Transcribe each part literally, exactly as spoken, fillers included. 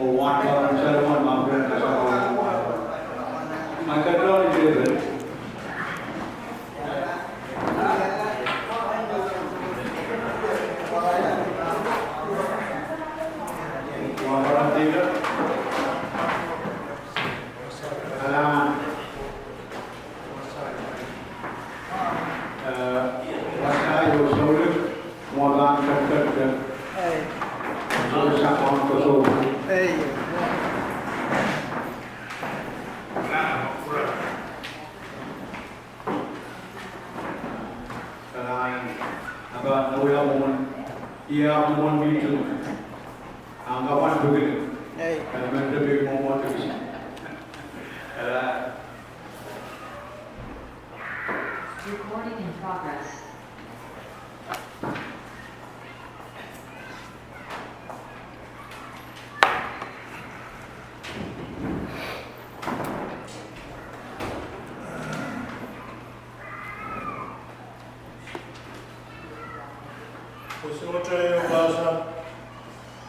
Wahn Paron Solomon, Mount Vernon, Kasarong. Michael Tony David. Wahn Paron David. Alan. Eh, wasa ieu souleng, mwohn ketiket. Ei. Souleng sang wahn koasoandi. Ei. Kalahngan, ahpw nan wia mwomwen, ia mwomwen mihting. Ahpw kapwan pwukin. Ei. Kalahngan, men de pil mwomwen mihting. Kalahngan. Recording in progress. Koasoandi ieu mahsanih,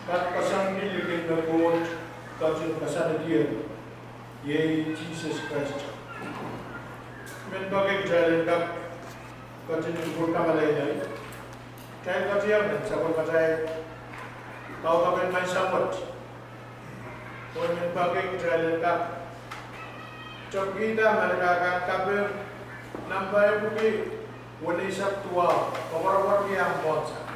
kak koasoandi likin me Koht ketin koasoandier, iei Sises Krais. Men pahki kitail en kak ketin kupwurki kamalailai. Kitail ketin iang sapwellimatail kaudok en maing sampah. Oh men pahki kitail en kak tepkihda me re kak kaping, nahmba epwiki weneisek duwau, koapworopworki ahmw mwohnsang.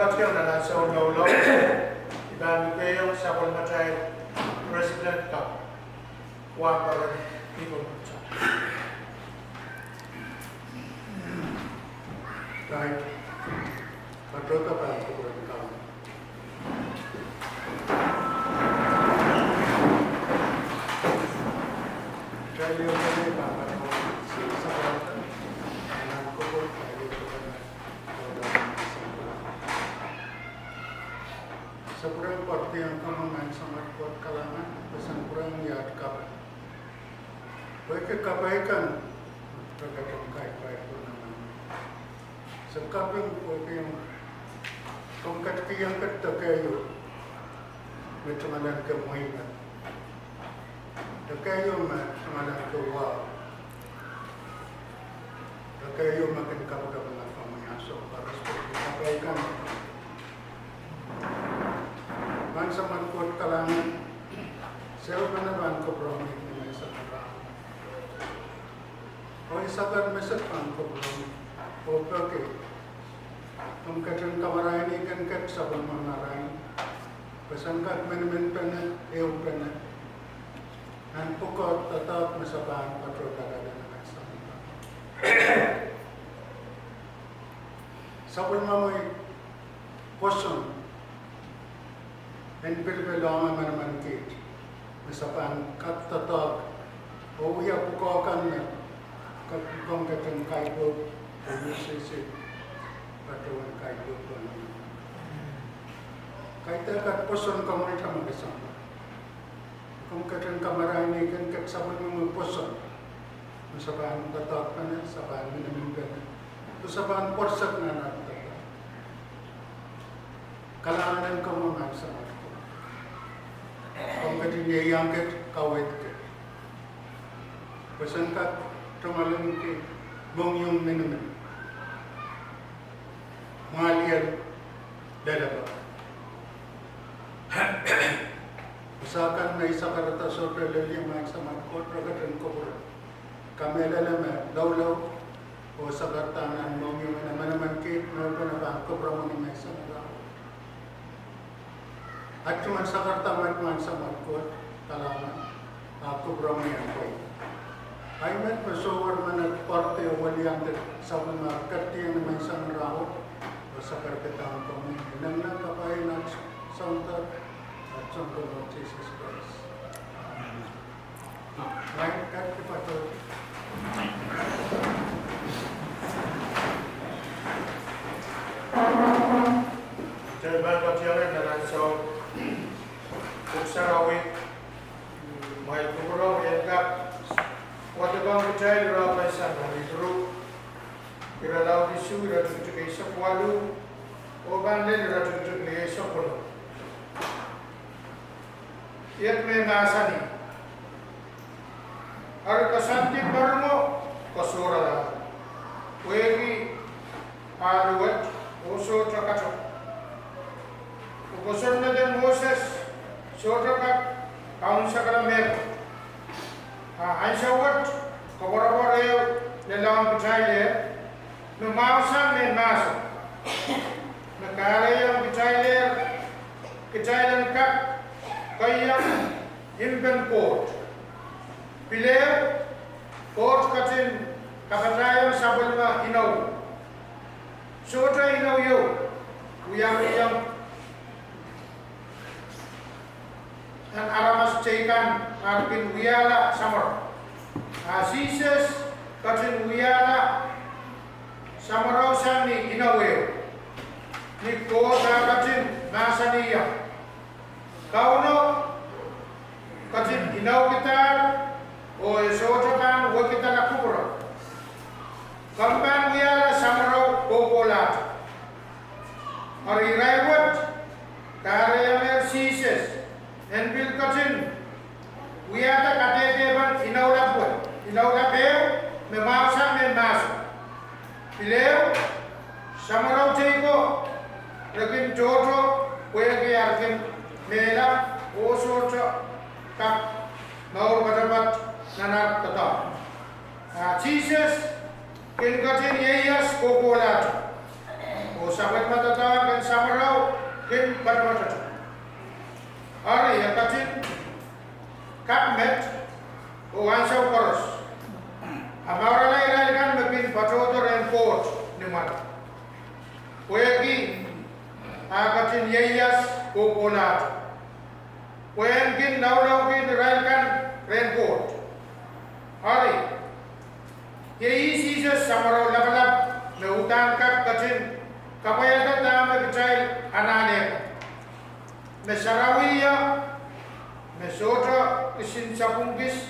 Kationg nan ansou loulou, I pahn lukehiong sapwellimatail President Cup, Wahnpoaron Ipon Kuta. Right. Patohda pahn kupwuren Kauno. Kitail iang pahn kupwuren Kauno. Sapwrong pwardiong komwi Maing Samat Koht kalahngan, pwe soahng pwurehng iahd kapw. Pwehki kapw akan, re ketin kapai pwunamwahu. Se kaping pwehki komw ketikihong kitail deke ieu me tungoalenki mwehi, deke ieu me tungoalenki wahu, deke ieu me kin kapikapinga komwi ansou koaros pwehki kapw akan. Maing Samat Koht kalahngan, se pahn kupwuromwi ni menseng rahnwet. Oh I sakar mesen pahn kupwuromwi, oh peki komw ketin kamarainihkin kitail sapwellime marain, pwe sen kak miniminpene, ehupene, nan pwukoa doadoahk me se pahn patohda lel ni menseng rahnwet. Sapwellimomwi pwoson en pil pelohng manaman kiht, me se pahn kak doadoahk oh wia pwukoa kan me komw ketin kaipwup, oh U C C patohwan kaipwup. Kaidehn kat pwoson komwi Tamanda Sahm. Komw ketin kamarainihkin kitail sapwellime pwoson me se pahn doadoahkpene, se pahn miniminpene, oh se pahn pworsek nan ahd doadoahk. Kalahngan en komwi Maing Samat Koht. Komw ketin ieiang kitail, kaweid kitail, pwe sen kak tungoalenki mohngiong minimin, mwahliel lelepah. Pwe soahng kan me I sakarada sohte lel ie Maing Samat Koht, re ketin kupwure. Kamehlele me loulou oh sakarada nan mohngiong en manaman kiht, me pahn kupwuromwi ni menseng rahnwet. Aht tungoal sakarada met Maing Samat Koht kalahngan, ahpw kupwuromwi en pwei. Ahi met me sohte menet pwarada oh weliandi sapwellime ketiket ni menseng rahnwet, oh sakarkihda komwi, inenen kapai nan Sounkomour, Sounkomour Sises Krais. Amen. Kitail pahn patohwan nan ansou Pwuhk Sarawi, me kupwuromwi en kak wadekohng kitail irail sang nan Ipru, irelaud isuh, iretikitik eisek waluh, oh pahn lel iretikitik eisek waluh. Iet me mahsanih: Eri koasoandi meringo, kosohrala, pwehki ahl wet oh sohte kato. Oh kosonned en Moses sohte kak kaunsekala mehkot. A ansou wet koapworopwor ehu lelohng kitailehr, me mwahusang mehn mahso, me kahrehiong kitailehr, kitail en kak keiong impen Koht. Pil ehu, Koht ketin kapatahiong sapwellime inou. Sohte inou ieu wiawiong nan aramas teikan ahr kin wiahla samworo. A Sises ketin wiahla samworo sang ni inou ehu, ni Koht ah ketin mahsanihong: Kauno ketin inoukidahr, oh e sohte pahn wekidala kupwure. Komw pahn wiahla samworo kohkohlahte. Eri irail wet kahrehiong Sises en pil ketin wiahda kadehdepen inou lap ehu, inou lap ehu me mwahusang mehn mahso. Pil ehu, samworo teiko re kin tohto pwehki ahr kin mehla oh sohte kak mour poatopoat nan ahr doadoahk. A Sises kin ketin ieias kohkohlahte. Oh sapwellime doadoahk en samworo kin patopato. Eri e ketin kak met, oh ansou koaros a mourala irail kan me kin patohdo rehn Koht ni mware. Pwehki a ketin ieias oh kolahte. Pwe en kin laulau kin irail kan rehn Koht. Eri, iei Sises samworo lapalap me uhdahn kak ketin kapwaiada dahme kitail anahne kan. Me sarawi, me sohte kisin sapwung kis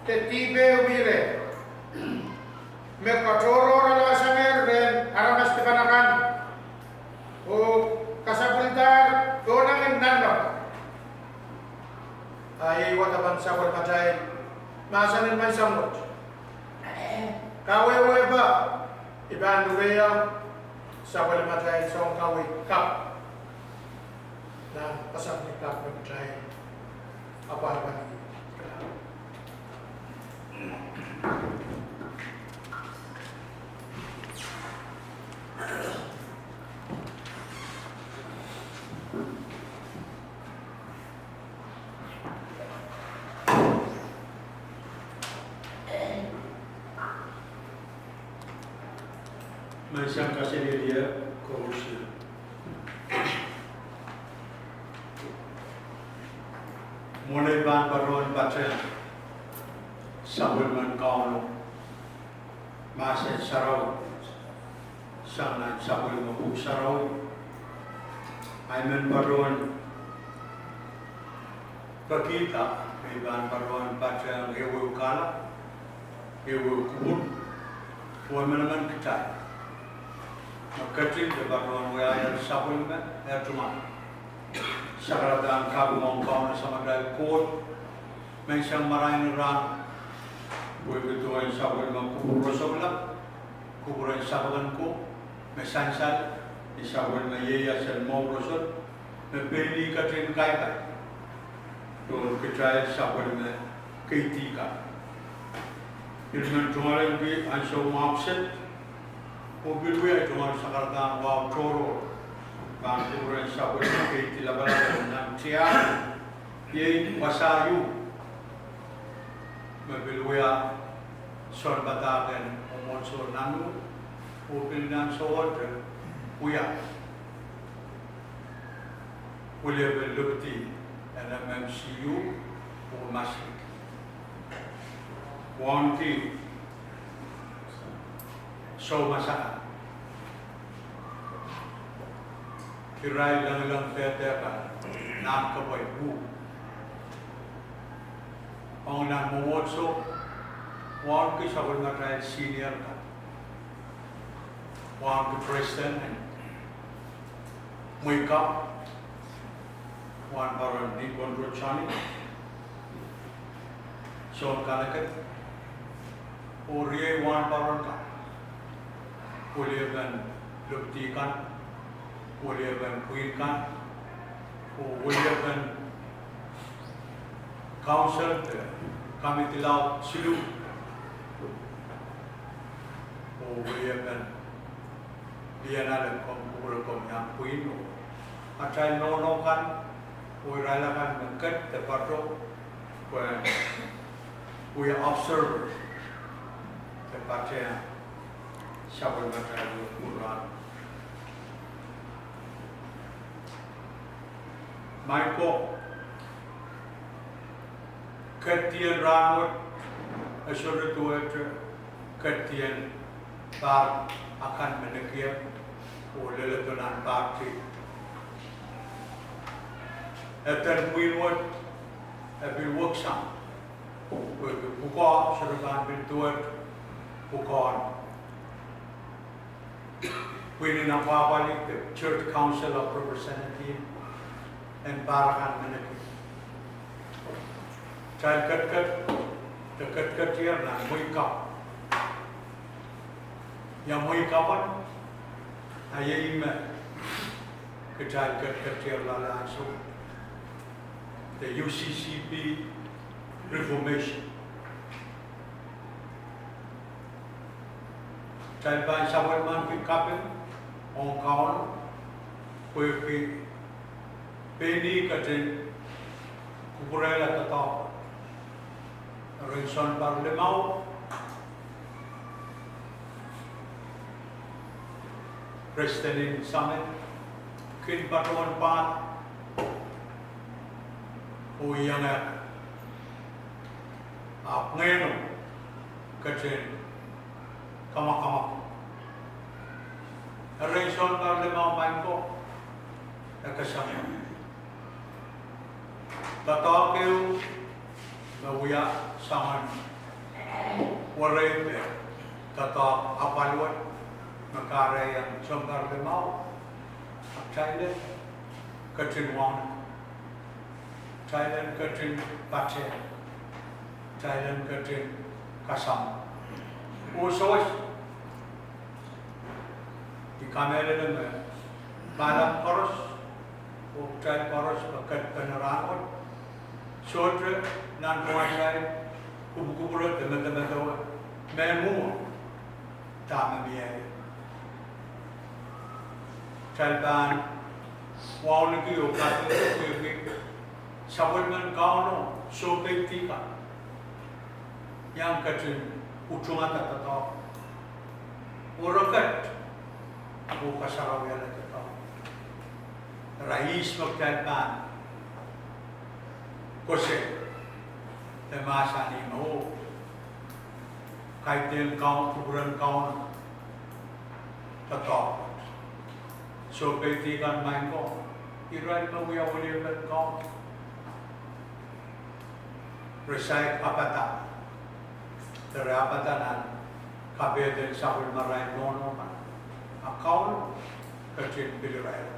de dihp ehu mi reh. Me katohrohrla sangehr rehn aramas dipan akan, oh kasapwildahr pohnangin nanleng. A iei wadek pahn sapwellimatail mahsen en menseng wet. Kawehwehpa, I pahn lukehiong sapwellimatail soun kaweid kak nan pasapeng kak me kitail apwalpali. Menseng kaselehlie koaros. Mwohn ei pahn patohwan patehng sapwellimen Kauno, mahsen sarawi sang nan sapwellime Pwuhk Sarawi, I men patohwan pekihda me I pahn patohwan patehng ehuehu kahlap, ehuehu kupwur, oh emenemen kitail me ketin de patohwan wiahier sapwellime, eh, tungoal. Sakaradahn kaping ong Kauno Samatail Koht menseng marain rahn, pwehki duwen sapwellime kupwur rosohla, kupwuren sapeng ko me sansal, ni sapwellime ieias en mour roson, me pein ih ketin kaikai pohn kitail sapwellime keidi kan. I men tungoalenki ansou mwahu kiset, oh pil wia tungoal sakaradahn wahu tohrohr pahn kupwuren sapwellime keidi lapalap nan tiahk, iei wasa ieu me pil wia sounpadahk en mwomwohdiso nan, oh pil nan sohte wia weliepen Liberty en M M C U oh masak wauneki soumas akan. Irail lengileng dehde kan nan kepwe uh ong nan mwomwohdiso, wauneki sapwellimatail senior kan, wauneki president en mwehi kapw, Wahnpoaron Nikon Rochani, John Kaneket, oh riei wahnpoaron kan, weliepen Liberty kan, weliepen pwihn kan, oh weliepen council de committee laud siluh, oh weliepen lien ale komw kupwure komw iang pwihn, oh atail nohno kan, oh irail akan me ket de patoh pwehn wia observer de patehng sapwellimatail wehwehki rahn. Maing ko, ketdien rahn wet e sohte duwehte ketdien pahr akan me nekier oh leledo nan pahr teikan. Eden pwihn wet e pil weksang, pwehki pwukoa sohte pahn pil duwehte pwukoahn pwihn en apwahpwalih de Church Council of Representative en pahr akan me nekier. Kitail ketiket, de ketiketier nan mwehi kapw. Ia mwehi kapw en, a iei me kitail ketiketier loale ansou, de U C C B Reformation. Kitail pahn sapwellimaniki kaping Ong Kauno, pwehki pein ih ketin kupwurehla doadoahk. Ren sounpar limau, president en Sahme kin patohwan pahn oh iang ahpw ngehno ketin kamwakamwak. Ren sounpar limau maing ko, e kesempwal. Doadoahk ehu me wia soangen werei, doadoahk apwal wet me kahrehiong sounpar limau, ahpw kitail en ketin wauneki, kitail en ketin patehng, kitail en ketin kasamwo. Oh sewese, I kamehlele me pahlap koaros oh kitail koaros me ketpene rahnwet, sohte nan pwuhk atail kupwukupwure de medemedewe me mwo dahme mie. Kitail pahn wauneki oh kadehdehki sapwellimen Kauno, sohpeidi kan, iang ketin utungada doadoahk, oh re ket oh kasarawihala doadoahk. Eri ihs me kitail pahn koasoia, e mahsanih me, oh, kaidehn Kaun, kupwuren Kaun doadoahk. Sohpeidi kan maing ko, irail me wia weliepen Kaun, re saik apwada, re apwada nan kapehdehn sapwellimarail nohno kan, a Kauno ketin pil irail.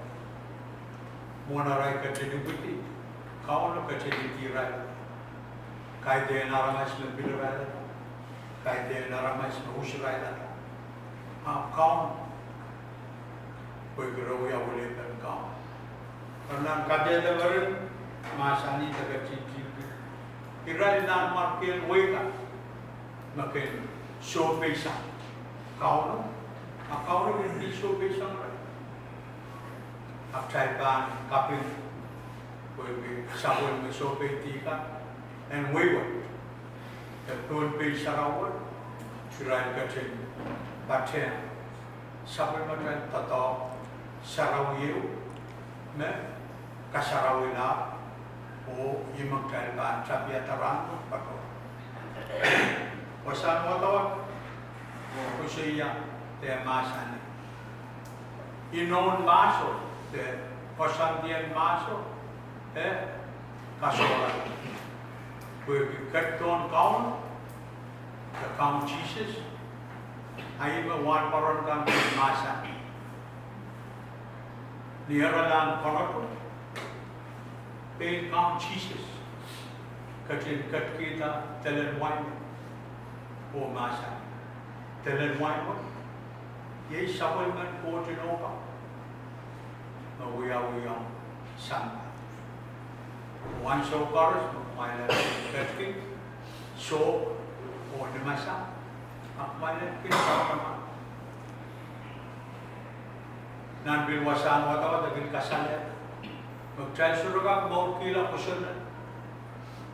Mwohn arail ketin ipwidi, Kauno ketin ipwidi irail. Kaidehn aramas me pil irail, kaidehn aramas me us irail, ahpw Kauno, pwehki re wia weliepen Kaun. Eri nan kadehde meren, mahsanih de ketikihdi irail nanmwarkien wehi kan me kin sohpeisang Kauno, a Kauno kin pil sohpeisang irail. Ahpw kitail pahn kaping, pwehki sapwellime sohpeidi kan en wehi wet, de Pohnpei sarawi wet, irail ketin patehng sapwellimatail doadoahk sarawi ehu me kasarawihla, oh ih me kitail pahn tapiada rahn wet patohwan. Wasahn wadawad koasoia de mahsanih, inoun mahso de koasoandien mahso e kasohrala, pwehki ketidohn Kaun, de Kaun Sises, a ih me wahnpoaron kan mahsanih, ni erelahn konehng, pein Kaun Sises ketin ketikihda delen wain wet, oh mahsanih, delen wain wet iei sapwellimen Koht en opak me wiawihong sampah. Oh ansou koaros me kumwail en ketiki soh oh ni masak, a kumwail en kin sapwellime. Nan pil wasahn wadawad e kin kasalehda me kitail sohte kak mourkihla kosonnedo,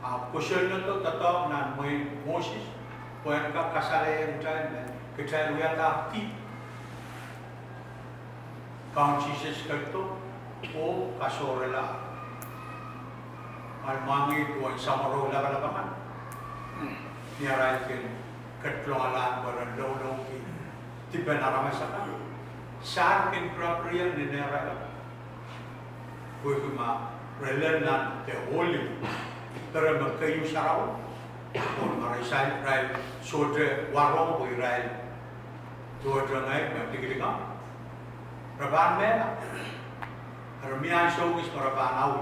ahpw kosonnedo doadoahk nan mwehin Moses pwehn kak kasalehiong kitail me kitail wiahda dihp. Kaun Sises ketido oh kasohrala, a mwahngih duwen samworo lapalap akan, ni arail kin ketilong alahn pwe ren loulouki dipen aramas akan, sair kin pirapirihong ni nehrail akan. Pwehki ma re lel nan de oli, pere me keieu sarawi, oh ma re sair, irail sohte warohng pwe irail duwehte ngehi me dikedik kan, re pahn mehla. Eri mie ansou kis me re pahn awi.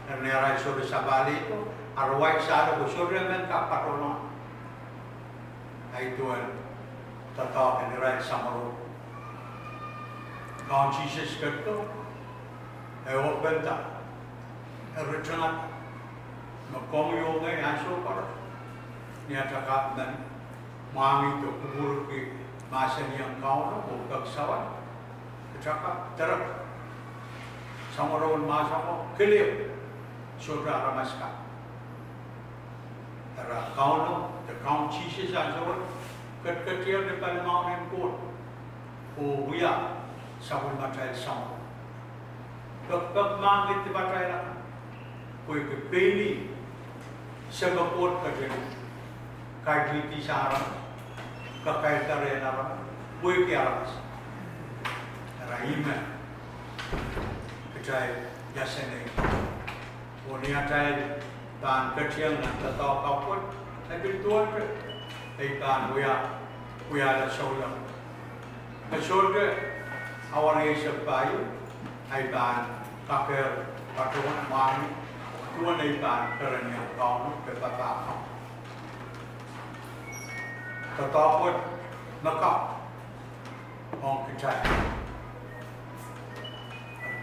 Eri nehrail sohte sapahl ehdo, a re wai sahlo pwe sohte emen kak patohlong. Ahi duwen doadoahk en irail samworo. Kaun Sises ketido, e openda, e ritingada me komwi oh ngehi ansou koaros, ni atail kak men mwahngih de kupwurki mahsen en Kauno oh peki sawas, Taka, direk. Samworo en mahsen ko, kelehpw. Sohte aramas kan. Eri Kauno, de Kaun Sises ansou wet, ketiketier ni palimaun en Koht. Oh wia sapwellimatail samworo. Pekipek mahk en dipatail akan. Pwehki pein ih, Sempe Koht ketin kaidehn sang aramas, kakairda rehn aramas, pwehki aramas. Eri ih me kitail iasenei. Oh ni atail pahn ketieng nan doadoahk wet, e pil duwehte ei pahn wia, wiahla souleng. E sohte awa eisek pahieu, ei pahn kakehr patohwan mwahngih, duwen ei pahn kereniong Kauno de papah Kauno. Doadoahk wet me kapw ong kitail.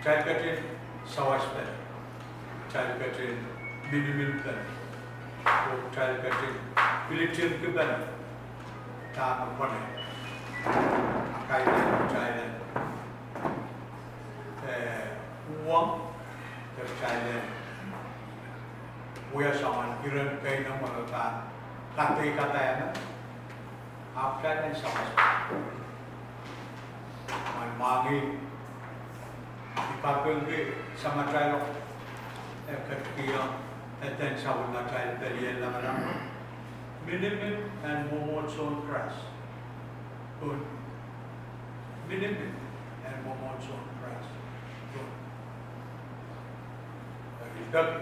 Kitail ketin sawaspene, kitail ketin miniminpene, oh kitail ketin pilitingkipene dahme pwene. A kaidehn kitail en, eh, uhwong, de kitail en wia soangen iren keinemwe me pahn kadeikada emen. Ahpw kitail en sawaspene. Mwail mwahngih, I kapingki Samatail Koht, e ketikihong eden sapwellimatail pelien lamalam, minimin en mwomwohdisohn Krais. Pwon. Minimin en mwomwohdisohn Krais. Pwon. Eri I peki,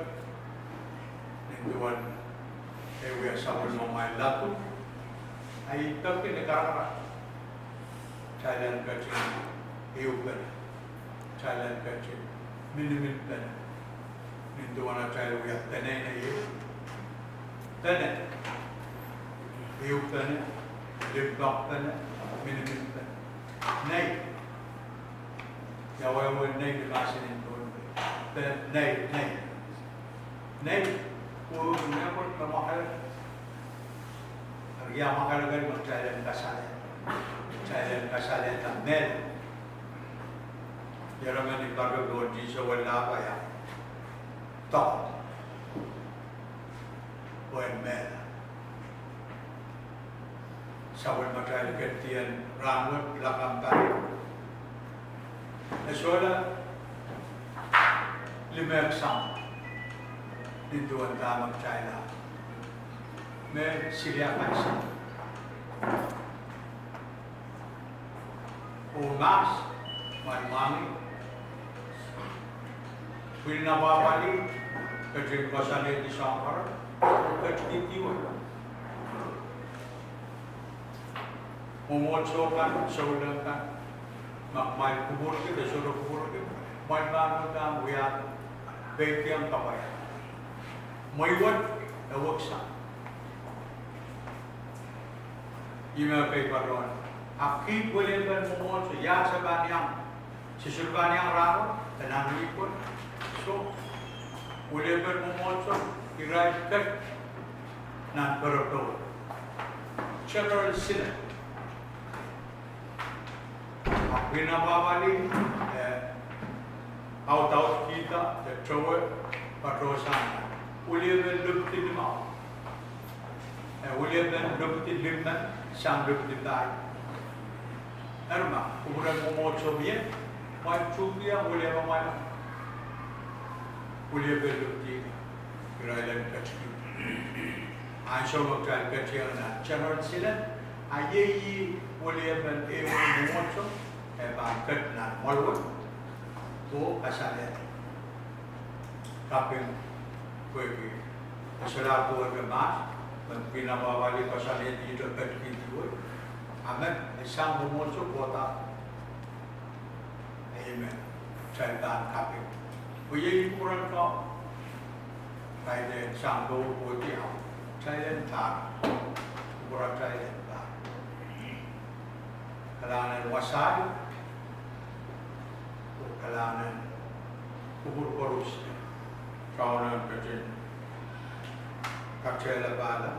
nin duwen ei wia sapwellimamwail ladu, a I peki ni karakarahk, kitail en ketin ehupene, kitail en ketin miniminpene, nin duwen atail wia peneinei, pene, ehupene, limpoakpene, miniminpene. Nei. Ia wehwehn nei ni mahsen en Pohnpei? Pe-, nei, nei. Nei, pwe mehkot me mwakelekel. Eri ia mwakelekel me kitail en kasalehda? Kitail en kasalehda mehla. Ieremeni patohwan tihsewella pwe ia? Doadoahk. Pwehn mehla. Sapwellimatail ketidien rahnwet, lakapw pali, e sohla limehksang nin duwen dahme kitail ah, me siliakansang. Oh mahs, mwail mwahngih, pwihn apwahpwalih, ketin koasoanehdi soahng koaros, oh ketikihdi wet. Mwomwohdiso kan, souleng kan, ma kumwail kupwurki de sohte kupwurki, kumwail pahn uhdahn wiahla peikiong kapwaiada. Mwehi wet e weksang. Ih me kei patohwan. Ahpw kiht weliepen mwomwohdiso, ia se pahn iang? Se sohte pahn iang rahno, de nan wihk wet. Soh, weliepen mwomwohdiso, irail ket nan perepere, general synod. Ahpw pwihn apwahpwalih, eh, audaudkihda de towe patohsang weliepen lipidi limau, eh, weliepen lipidi limen sang lipidi pahieu. Eri ma kupwuren mwomwohdiso mie, mwail tuhkiong weliepe mwail, weliepen lipidi, irail en ketikihdi. Ansou me kitail ketieng nan general synod, a iei ih weliepen ehu mwomwohdiso e pahn ket nan mwoalwet oh kasalehda. Kaping, pwehki e solahr duwehte mahs, me pwihn apwahpwalih, koasoanehdi de ketikihdi wet, a men e sang mwomwohdiso kohda. Amen. Kitail pahn kaping. Pwe iei kupwuren Kauno. Kaidehn sang dohng kohdi, ahpw kitail en pahn, kupwuratail en pahn. Kalahngan en wasaht, oh kalahngan en kupwur koaros. Kauno en ketin katehlapahla,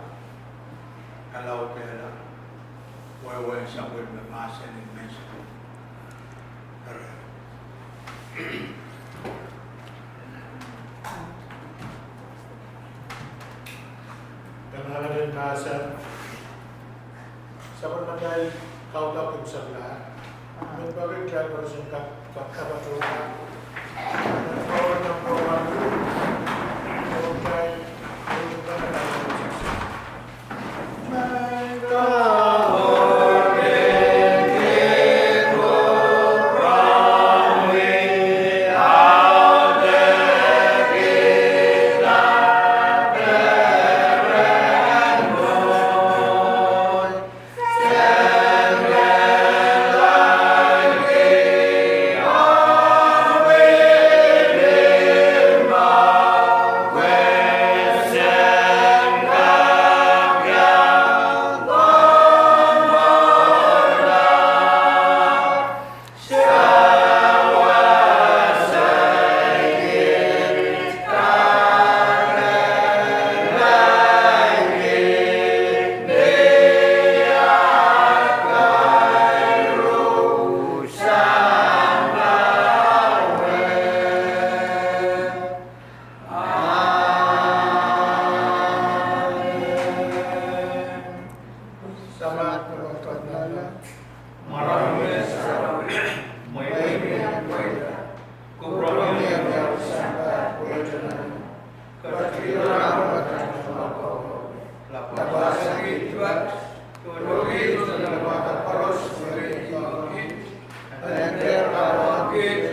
kalaudehla wehwehn sapwellime mahsen en menseng. Kananan en mahsen. Sapwellimatail kaudok imwiseklahr. Mehn pwukat kitail koaros en kak, kak kapatohla. Nan Korin nahn pwukat waluh, kitail, kitail, Samat me pwukat nala. Marain me sarawi, mwein mie pweida. Kupwuromwi wiawi sampah pweida nan. Ketiket rahn wet nan mwahu. Lapwasang kiht, doadoahk kiht, lapwasang koaros me kiht, en dehr kawahu kiht,